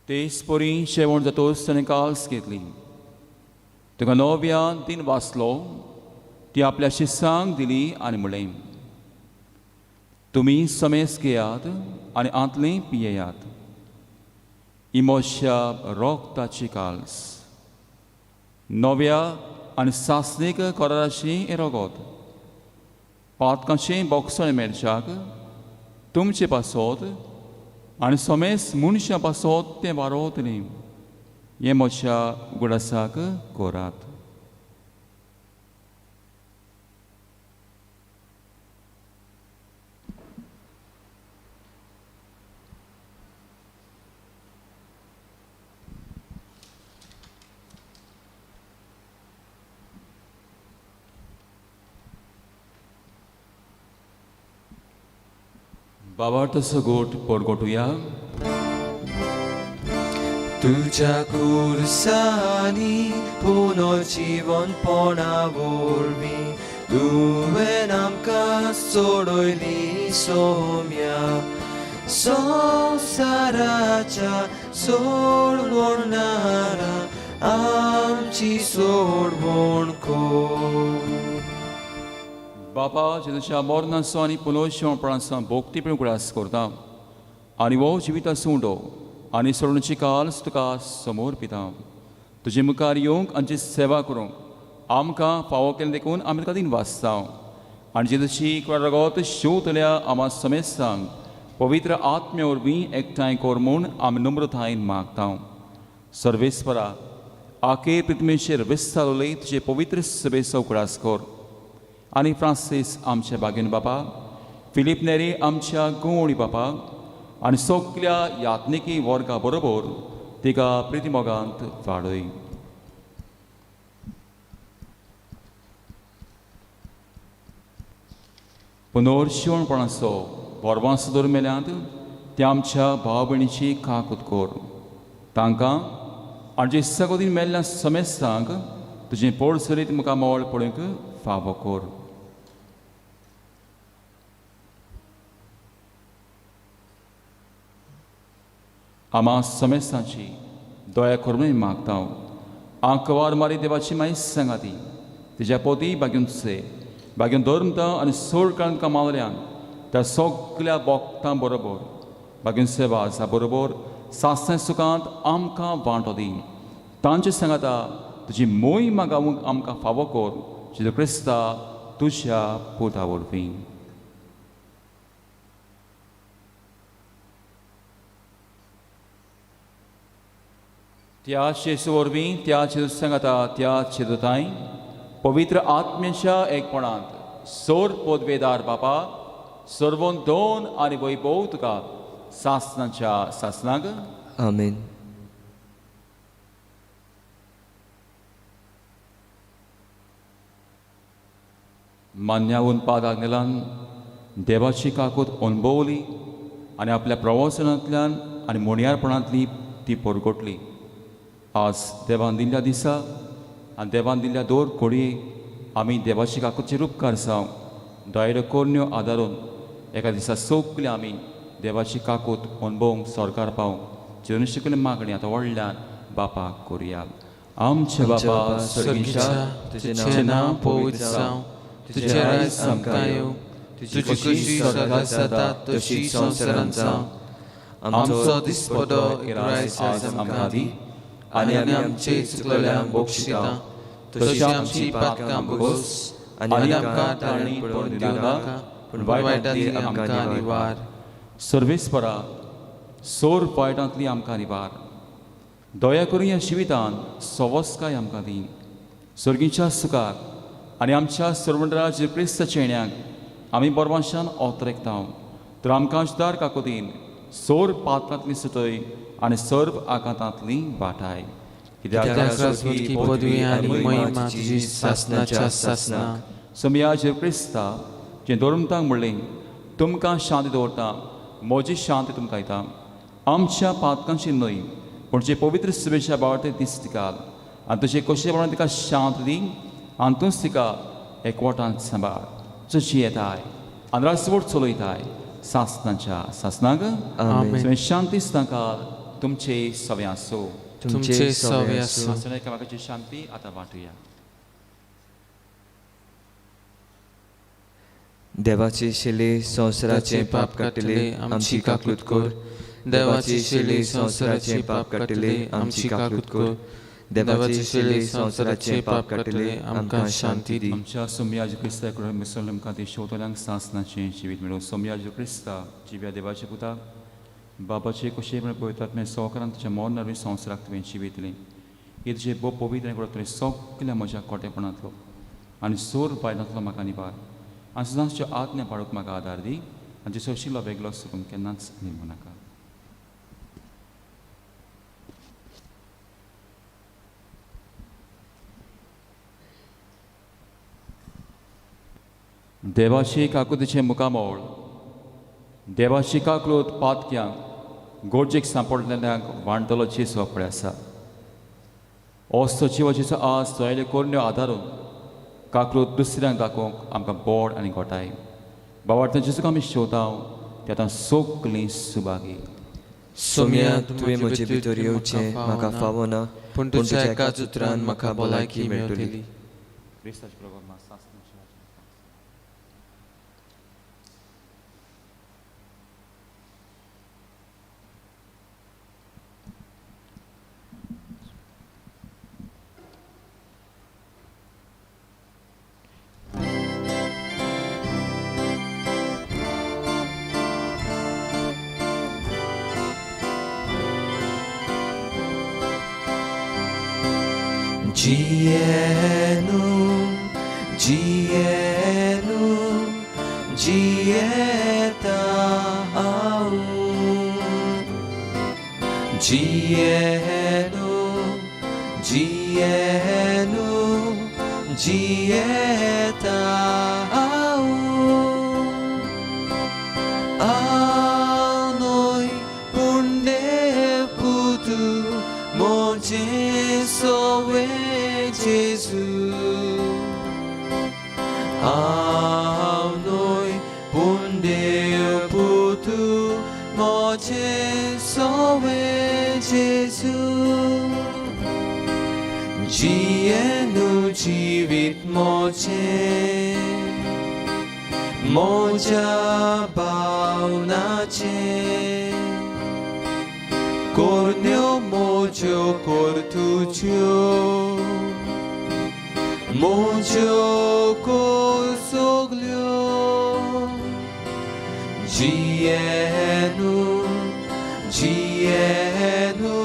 तेच परी जेवण जातोच ताणें काल्स घेतली. तुका नव्यान तीन वाचलो, ती आपल्या शिसांक दिली आनी म्हणलें, तुमी समेस घेयात आनी आंतलें पियेयात. ही म्हज्या रोगताची काल्स, नव्या आनी सासणीक कराराची हें रोगत. पातकांचें बोगसण मेळच्याक तुमचे पासत आनी समेस मनशां पासत तें वारोवतलें. हें म्हज्या उगडासाक करात. बाबार्थाचो गोट परगटुया. तुज्या खुरसांनी पुनर्जिवनपणा वरवीं तुवें आमकां सोडयली सोम्या. संवसाराच्या सोडवणारा आमची सोडवण कर. बापा, जेजूच्या मरणाचो आनी पुनर्जिवनपणाचो भोक्ती प्रेम उगडास करता आनी हो जिविताचो उंडो आनी सोडणुची काल्स तुका समोर पिता. तुजे मुखार येवंक आनी सेवा करूंक आमकां फावो केलें देखून आमी तुका दिन वाचता. आनी जेजूची रगत शिंवतल्या आमा समेस्तांक पवित्र आत्म्या वरवीं एकठांय कर म्हूण आमी नम्रतायेन मागता. सर्वेस्परा, आखे पृथ्वीचेर विस्तारले तुजे पवित्र सभेचो उगडास कर आनी फ्रांसीस आमच्या बागेन बापा, फिलीप नेरी आमच्या गोवणी बापा आनी सगल्या यात्निकी वर्गा बरोबर तिका प्रितीमोगांत वाडय. पुनर्शिवणपणाचो बोरवांसो दर मेल्यांत त्या आमच्या भाव भयणीची काकूत कर. तांकां आनी जे सगोदीन मेल्ल्या समेस्तांक तुजें पोड सरीत मुखामळ पळोवंक फावो कर. आमा समेस्तांची दया करून मागता. आंकवार मारी देवाची माई सांगाती तिज्या पोती बागेवन बागेवन धर्मता आनी सोड काळान कमावल्यान त्या सगल्या बोगतां बरोबर बागेवन सेवा आसा बरोबर सासणे सुखांत आमकां वांटो दी. तांचे सांगाता तुजी मोय मागावंक आमकां फावो कर. जेजू क्रिस्ता तुज्या पुता वरवीं. त्या जेजू वरवीं, त्या जेजू सांगाता, त्या जेजूताय पवित्र आत्म्याच्या एकपणांत सोर पदवेदार बापा सर्वोन दोन आनी वैभव तुका सासनाच्या सासनाक. आमेन. मान्यावून पाद आग्नेलान देवाची काकूत अणभवली आनी आपल्या प्रवासनांतल्यान आनी मोणयारपणांतली ती परगटली. आज देवान दिल्ल्या दिसा आनी देवान दिल्ल्या दोर घडये आमी देवाची काकूतचेर उपकार जावं दायरो कोरण्यो आदारून एका दिसा सगळे आमी देवाची काकूत अणभवंक सरकार पावंक जेवण शिकले मागणी आतां व्हडल्यान बापाक करुया. आमचे बापा सर्गीच्या, तुजें नांव पवित्र जावं, तुजें राज आमकां येवं, तुजी खुशी स्वर्गांत जाता तशी संवसारांत जावं. आमचो दिसपडो रायस आज आमकां दी आनी आमी आमचे चुकलेल्यांक बक्षिता तशी आमची पातकां भोगोस आनी आमकां ताणी पडून दिवं नाका, पूण वायटांतली आमकां निवार. सर्वेस्परा, सोर वायटांतली आमकां निवार. दया करून ह्या जिवितान सवस्काय आमकां दी. सर्गीच्या सुखाक आनी आमच्या सर्वंडरा जे क्रिस्ताच्या येण्याक आमी बरवांशान ओतरेकता. तर आमकां दार काकोतीन सोर पात्रांतली सुटय आनी सर्व आकांतांतली वाटाय. कित्याक पदवी आनी महिमा तुजी सासनाच्या सासनाक. सोमया जे क्रिस्ता जें धर्मतांक म्हणलें, तुमकां शांती दवरता, म्हजी शांती तुमकां दिता. आमच्या पातकांची न्हय पूण जे पवित्र सुबेच्या बावटे दीस तिका आनी तुजे कशे प्रमाणे तिका शांत दी आनी तूंच तिका एकवटान सांबाळ. तुजी येताय आनी रासवट चलयताय सासनाच्या सासनाक. आमेन. शांती तांकां तुमचे सवे आसूं. तुमचे सवे आसूं. एकामेकाची शांती आतां वांटुया. देवाची शिली संवसाराचें पाप काडटली आमची काकूत कर. देवाची शिली संवसाराचें पाप काडटली आमची काकूत कर. देवाची शिली संवसाराचें पाप काडटली आमकां शांती दी. आमच्या सोमयाज क्रिस्ता कडून मुसलमां खातीर शेवतल्यांक सासनाचें जिवीत मेळूं. सोमयाज क्रिस्ता जिव्या देवाच्या पुता, बाबाचे कुशे म्हण पवित्र आत्म्या सवकारान तुज्या मरण नवी संवसाराक तुवें जिवितली ही तुजें भोव पवित्र आनी तुवें सगल्या म्हज्या कोटेपणांतलो आनी सोर बायलांतलो म्हाका निवार आनी सदांच तुज्या आज्ञा पाळूंक म्हाका आदार दी आनी तुजो शिलो वेगळो सुकून केन्नाच निर्मू नाका. देवाची काकुतीचें मुखामोळ देवाची काकूत पातक्यांक गोडजेक सांपडलेल्यांक वांटलो जेजू पळय आसा. ओस्तो जिवाचेचो आज तो कोरण्यो आदारून काकूत दुसऱ्यांक दाखोवंक आमकां बोड आनी गोठाय बाबार्थ जेजूक आमी शेवता ते आतां सगलीं सुभागी. सोम्या, तुवें म्हजे भितर येवचें म्हाका फावना, पूण तुज्या एकाच उतरान म्हाका भलायकी मेळटली. क्रिस्ताचे प्रभाव जियेनु जियेनु जियेता हांव, जियेनु जियेनु जियेता हांव. हांव न्हय पूण देव पुतू म्हजें सवें जेजू, हांव न्हय पूण देव पुतू म्हजें सवें जेजू. जियेनु जिवीत म्हजें म्हज्या भावनाचें, कोरण्यो म्हज्यो कोर्तुच्यो म्हज्यो कोर सगल्यो. जियेनु जियेनु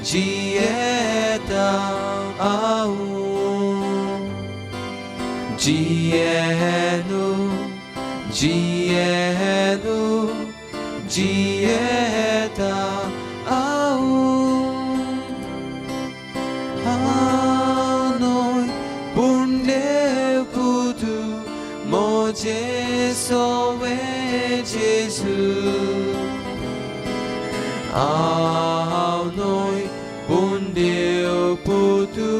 जियेता हांव, जियेनु जियेनु जियेता हांव. हांव न्हय पूण देव पुतू म्हजें सवें जेजू, हांव न्हय पूण देव पुतू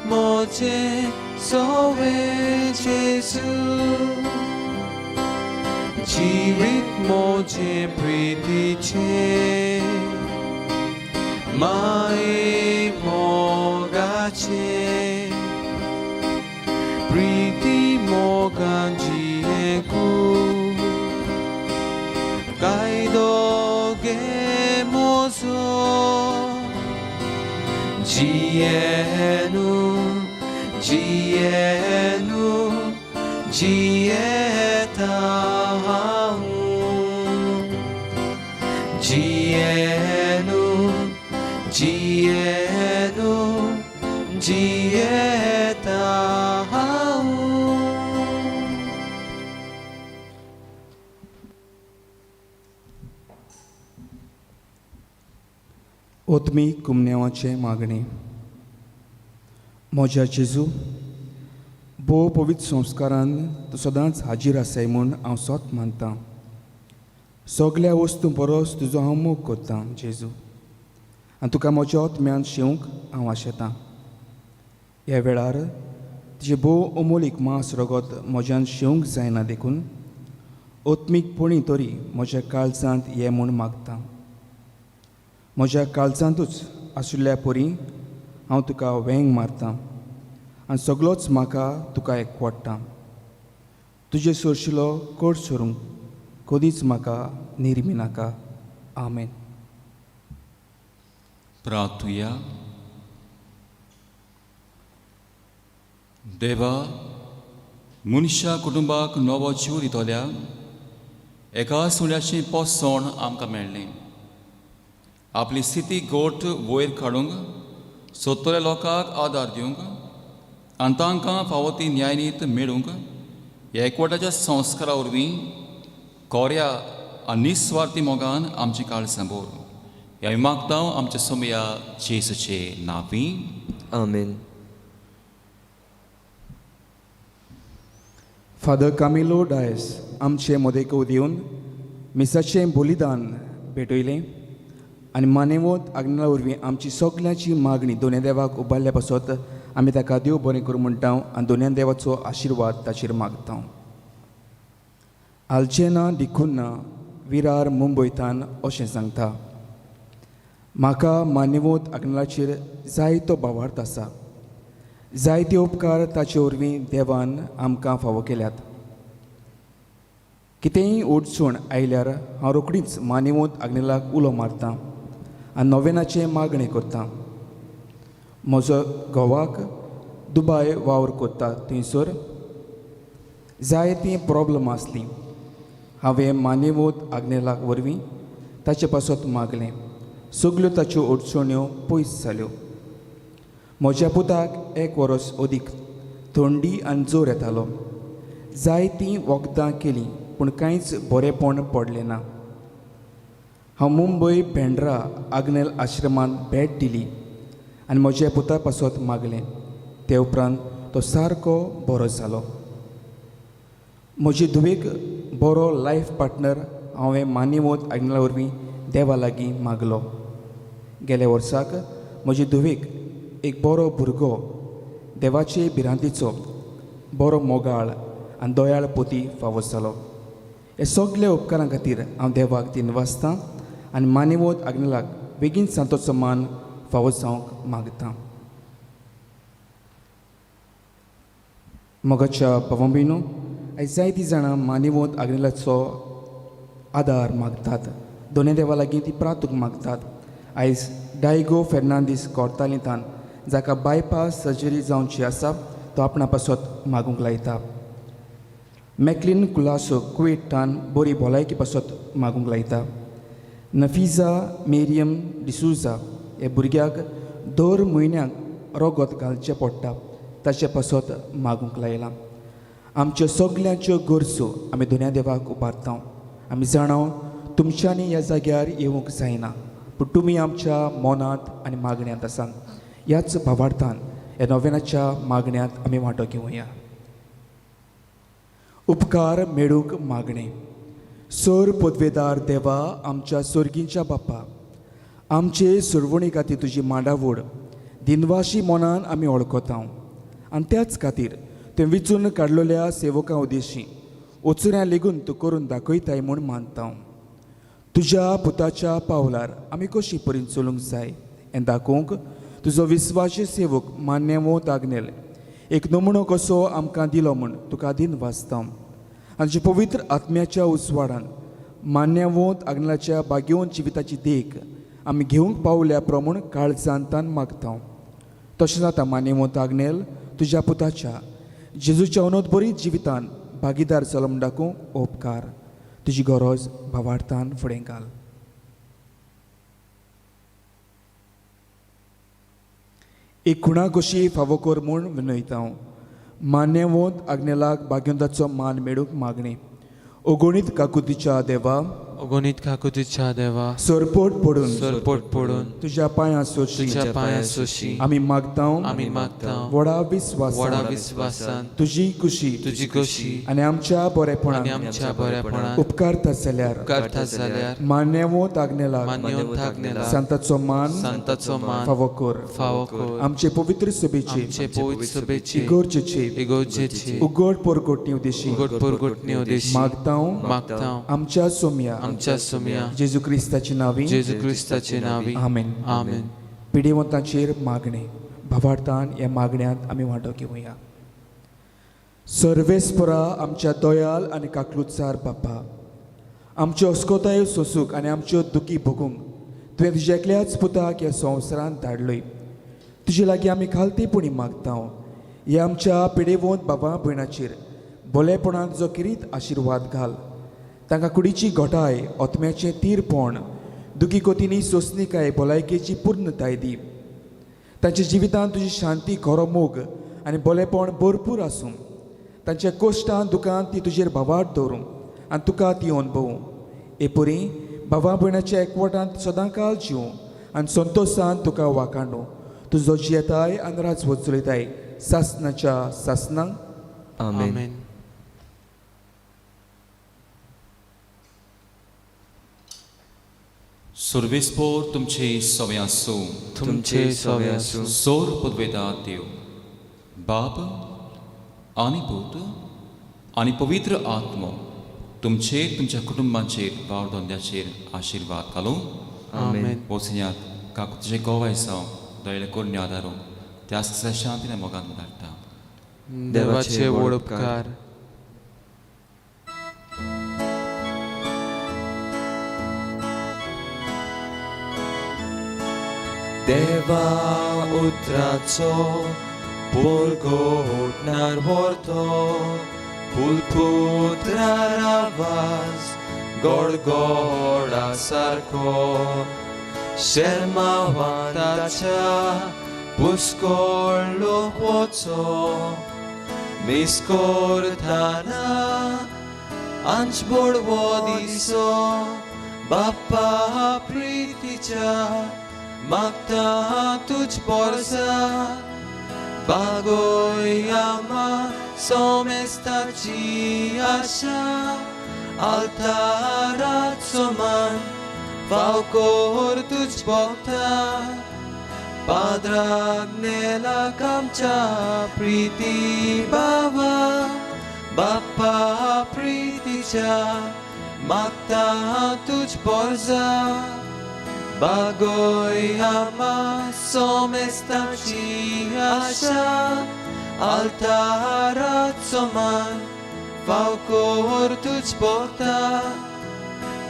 म्हजें सवें जेजू. जिवीत म्हजें प्रितीचें माये मोगाचें, प्रिती मोगान जियेकू कायदो गे म्हजो. जियेनु जियेनु जियेता हांव, जियेनु जियेनु जियेता हांव. ओतमी कुमनेवाचें मागणें. म्हज्या जेजू, भोव पवित्र संस्कारान तूं सदांच हाजीर आसाय म्हूण हांव सोत मानतां. सगल्या वस्तूं परस तुजो हांव मोग करतां जेजू, आनी तुका म्हज्या ओतम्यान शेवंक हांव आशेतां. ह्या वेळार तुजें भोव अमोलीक मांस रगत म्हज्यान शेवंक जायना देखून ओतमीकपणी तरी म्हज्या काळजांत ये म्हूण मागतां. म्हज्या काळजांतूच आशिल्ल्या परी हांव तुका वेंग मारतां आनी सगलोच म्हाका तुका एकवडटा. तुजे सरशिलो कोट सरूंक कदीच म्हाका निर्मी नाका. आमेन. प्रार्थुया. देवा, मनशा कुटुंबाक नवो जीव दितल्या एका सुण्याची पोसवण आमकां मेळ्ळी. आपली स्थिती गोट वयर काडूंक सोदतल्या लोकांक आदार दिवंक आनी तांकां फावो ती न्यायनीत मेळूंक ह्या एकवटाच्या संस्कारा वरवीं कोऱ्या आनी निस्वार्थी मोगान आमची काळजां भर. ह्या आमी मागता आमच्या सोमया जेजूचे नांवी. आमेन. फादर कामिलो डायस आमचे मदेको दिवन मिसाचें बलिदान भेटयलें आनी मानेवत आग्नेला वरवीं आमची सगल्यांची मागणी दोनूय देवाक उबारल्या पासत आमी ताका देव बरें करूं म्हणटा आनी दोनूय देवाचो आशिर्वाद ताचेर मागता. आलचेना डिकुन्ना विरार मुंबयतान अशें सांगता, म्हाका मान्यवत आग्नेलाचेर जायतो भावार्थ आसा. जायते उपकार ताचे वरवीं देवान आमकां फावो केल्यात. कितेंय अडचण आयल्यार हांव रोखडीच मानेवत आग्नेलाक उलो मारतां आनी नोवेनाचें मागणें करतां. म्हजो घोवाक दुबाय वावर करता थंयसर जायतीं प्रोब्लम आसलीं. हांवें मानेवत आग्नेलाक वरवीं ताचे पासत मागलें. सगल्यो ताच्यो अडचण्यो पयस जाल्यो. म्हज्या पुताक एक वरस अदीक थंडी आनी जोर येतालो. जायतीं वखदां केलीं पूण कांयच बरेंपण पडलें ना. हांव मुंबय भेंड्रा आग्नेल आश्रमांत भेट दिली आनी म्हज्या पुता पासत मागलें. ते उपरांत तो सारको बरो जालो. म्हजे धुवेक बरो लायफ पार्टनर हांवें मान्यवत आग्नेला वरवीं देवा लागीं मागलो. गेल्या वर्साक म्हजे धुवेक एक बरो भुरगो देवाचे भिरांतीचो बरो मोगाळ आनी दयाळ पोती फावो जालो. हे सगल्या उपकारां खातीर हांव देवाक दिनवासतां आनी मान्यवत आग्नेलाक बेगीन सांतोचो मान फावो जावंक मागतां. मोगाच्या भावा भयणो, आयज जायतीं जाणां मान्यवत आग्नेलाचो आदार मागतात. दोनूय देवा लागीं ती प्रातूक मागतात. आयज डायगो फेर्नांदीस कोर्तालितान जाका बायपास सर्जरी जावची आसा तो आपणा पासत मागूंक लायता. मॅकलीन कुलासो कुवेटान बरी भलायकी पासत मागूंक लायता. नफिजा मेरियम डिसूजा हे भुरग्याक दर म्हयन्याक रगत घालचें पडटा ताचे पासत मागूंक लायलां. आमच्यो सगल्यांच्यो गरजो आमी दोनूय देवाक उबारता. आमी जाणा तुमच्यांनी ह्या जाग्यार येवंक जायना पूण तुमी आमच्या मनांत आनी मागण्यांत आसात. ह्याच भावार्थान ह्या नोवेनाच्या मागण्यांत आमी वांटो घेवया. उपकार मेळूंक मागणें. सर पदवेदार देवा, आमच्या सोर्गींच्या बापा, आमचे सुरवणी खातीर तुजी मांडावड दिनवाशी मनान आमी वळखता आनी त्याच खातीर तुवें विचून काडलेल्या सेवकां उदेशी ओचुऱ्यां लेगून तूं करून दाखयताय म्हूण मानता. तुज्या पुताच्या पावलार आमी कशी परीन चलूंक जाय हें दाखोवंक तुजो विस्वासी सेवक मान्यवंत आग्नेल एक नमुनो कसो आमकां दिलो म्हूण तुका दिनवासता. आनी तुज्या पवित्र आत्म्याच्या उजवाडान मान्यवंत आग्नेलाच्या भाग्यवंत जिविताची देख आमी घेवंक पावल्या प्रमाण काळजान तान मागता. तशें जाता मान्यवंत आग्नेल तुज्या पुताच्या जेजूच्या अनोद जिवितान भागीदार जालो म्हूण दाखोवंक उपकार. तुजी गरज भावार्थान फुडें घाल. एक खुणा कशी फावो कर म्हूण विनयता हांव. मान्यवंत आग्नेलाक भाग्यवंताचो मान मेळूंक मागणी. अगणीत काकुतीच्या देवा, अगणीत काकुतीच्या देवा, सरपोट पडून सरपोट पडून तुज्या पांयां सोशी तुज्या पांयां सोशी आमी मागता, आमी मागता व्हडा विस्वासान व्हडा विस्वासान तुजी कुशी तुजी कशी आनी आमच्या बरेपणान आनी आमच्या बरेपणान उपकारता जाल्यार उपकारता जाल्यार मान्यवंत आग्नेलाक मान्यवंत आग्नेलाक सांताचो मान सांताचो मान फावो कर. फावो कर. आमचे पवित्र सभेचे आमचे पवित्र सभेचे इगोर्जेचे इगोर्जेचे उगड पोरगोटणी उदेशी उगड परगटणी उदेशी मागता मागता आमच्या सोमया आमच्या सोमया जेजू क्रिस्ताचे नांवी. जेजू क्रिस्ताचे नांवी. आमेन. आमेन. पिडेवंतांचेर मागणें. भावार्थान ह्या मागण्यांत आमी वांटो घेवया. सर्वेस्परा आमच्या दयाल आनी काकलुचार बापा, आमच्यो अस्कोतायो सोसूंक आनी आमच्यो दुखी भोगूंक तुवें तुज्या एकल्याच पुताक ह्या संवसारांत धाडलय. तुजे लागीं आमी खालतेपणी मागता ह्या आमच्या पिडेवंत बाबा भयणाचेर भोलेपणान तुजो किरीत आशिर्वाद घाल. तांकां कुडीची घटाय, आत्म्याचें तीरपण, दुखी कोतींनी सोंसणीकाय, भलायकेची पूर्णताय दी. तांच्या जिवितांत तुजी शांती, खरो मोग आनी बरेपण भरपूर आसूं. तांच्या कोश्टान दुकान ती तुजेर भावार्थ दवरूं आनी तुका ती अणभवूं. हे परी भावा भयणाच्या एकवटांत सदांकाल जिवूं आनी संतोशान तुका वाखाणूं. तुजो जियेताय आनी राजवट चलयताय सासनाच्या सासनांक. आमेन. सुर्वेस्पोर तुमचे सवे आसूं. तुमचे सवे आसूं. सोर पदवेता देव बाप आनी पूत आनी पवित्र आत्मो तुमचेर, तुमच्या कुटुंबांचेर, वावर धंद्याचेर आशिर्वाद घालूं. आमेन. वचयात काकू तुजें गोवाय जावं दयले करून आदारूं त्या शांतीने मोगान धाडटा. देवाचे व्हड उपकार. देवा उतराचो पोरगोटणार व्हरतो, फुलपुत्रार आवाज गोडगोडा सारको, शेर्मावान ताच्या पुस्कोळ लोक वचो, मीस करताना आंच बोडवो दिसो, बाप्पा प्रितीच्या मागता तुज पोरसा, बागोय आमा सोमेस्ताची आशा, आल्ताराचो मान फाव कोर तुज भोगता, पाद्राग्नेलाक आमच्या प्रिती बाबा, बाप्पा प्रितीच्या मागता तुज पोरसा, बागोय आमा सोमेस्ताची आशा, आल्ताराचो मान फाव कोर तुज भोगता,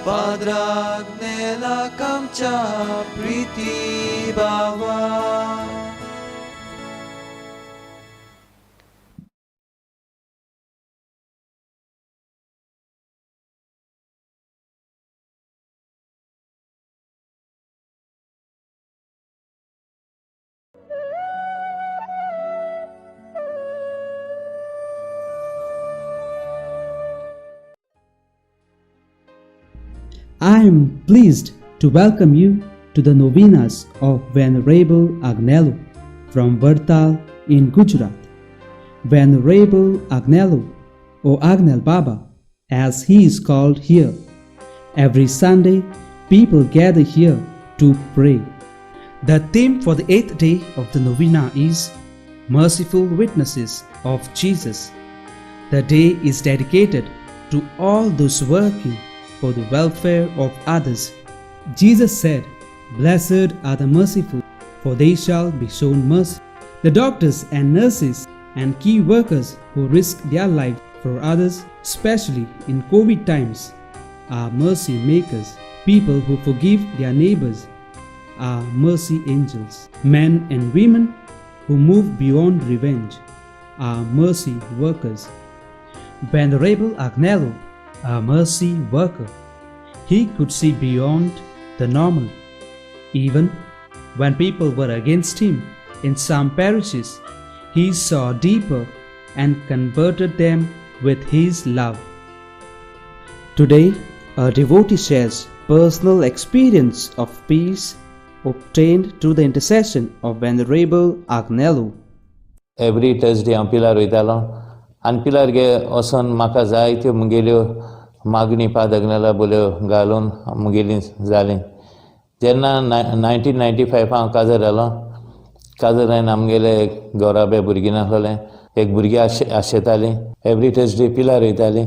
पाद्राग्नेलाक आमच्या प्रिती बाबा. I am pleased to welcome you to the novenas of Venerable Agnelo from Vadtal in Gujarat. Venerable Agnelo, or Agnel Baba, as he is called here. Every Sunday, people gather here to pray. The theme for the 8th day of the novena is Merciful Witnesses of Jesus. The day is dedicated to all those working for the welfare of others. Jesus said, "Blessed are the merciful, for they shall be shown mercy." The doctors and nurses and key workers who risk their life for others, especially in COVID times, are mercy makers. People who forgive their neighbors are mercy angels. Men and women who move beyond revenge are mercy workers. Venerable Agnelo, a mercy worker, he could see beyond the normal. Even when people were against him in some parishes, he saw deeper and converted them with his love. Today, a devotee shares personal experience of peace obtained through the intercession of Venerable Agnelo. Every Thursday हांव पिलार वयतालो आनी पिलार गे वचोन म्हाका जायत्यो मुगेल्यो मागणी पादग्नेला बोल्यो घालून मुगेली जाली. जेन्ना 1995 हांव काजार जालो, काजार जावन आमगेले एक गोराबे भुरगीं नासलें, एक भुरगीं आशेतालीं, एवरी थर्सडे पिलार वयतालीं.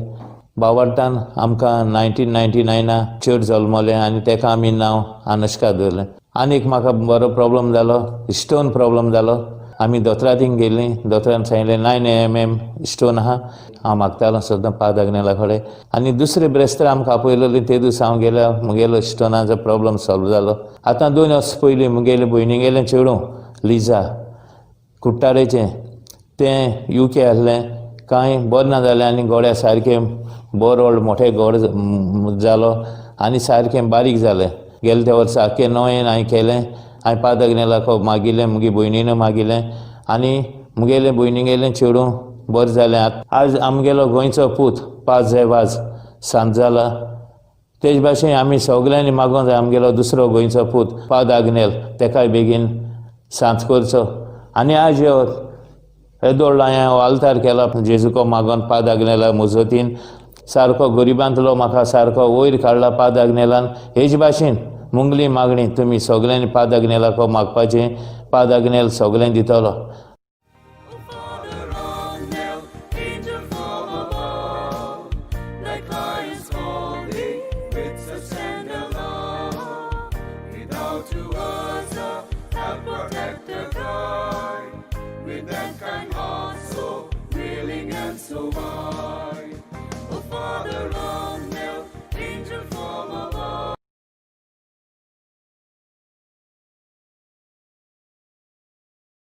बावडटान आमकां 1999 चेड जल्मलें आनी तेका आमी नांव अनुष्का दवरलें. आनी एक म्हाका बरो प्रॉब्लम जालो, स्टोन प्रॉब्लम जालो. आमी दोतोरातींग गेलीं, दोतोरान सांगलें 9 mm स्टोन आहा. हांव मागतालो सद्दां पाद आग्नेला कडेन आनी दुसरे ब्रेस्तार आमकां आपयलेली, ते दीस हांव गेल्या, मुगेलो स्टोनाचो प्रॉब्लम सॉल्व जालो. आतां 2 वर्सां पयलीं मुगेले भयणीगेलें चेडूं लिजा कुट्टारेचें, तें UK आसलें. कांय बरें ना जालें आनी गोड्या सारकें बरोड मोठे गोड जालो आनी सारकें बारीक जालें. गेले त्या वर्सा आख्खें नोयेन हांवें केलें. हांवें पाद आग्नेलाक मागिल्लें, मुगे भयणीन मागिल्लें आनी मुगेलें भयणीगेलें चेडूं बरें जालें. आज आमगेलो गोंयचो पूत पाद झे वाज सांत जाला. तेज भाशेन आमी सगल्यांनी मागोंक जाय आमगेलो दुसरो गोंयचो पूत पाद आग्नेल तेकाय बेगीन सांत करचो. आनी आज ह्यो येदोळ हांवें हो आल्तार केला जेजूको मागोन पाद आग्नेला मुजतीन सारको गरिबांतलो म्हाका सारको वयर काडला पाद आग्नेलान. हेच भाशेन मुंगली मागणी तुमी सगल्यांनी पाद आग्नेलाको मागपाचें, पाद आग्नेल सगळें दितलो. Father Agnel, angel from above, like lions call thee with such tender love. Without to us a help, protector, guide, with that kind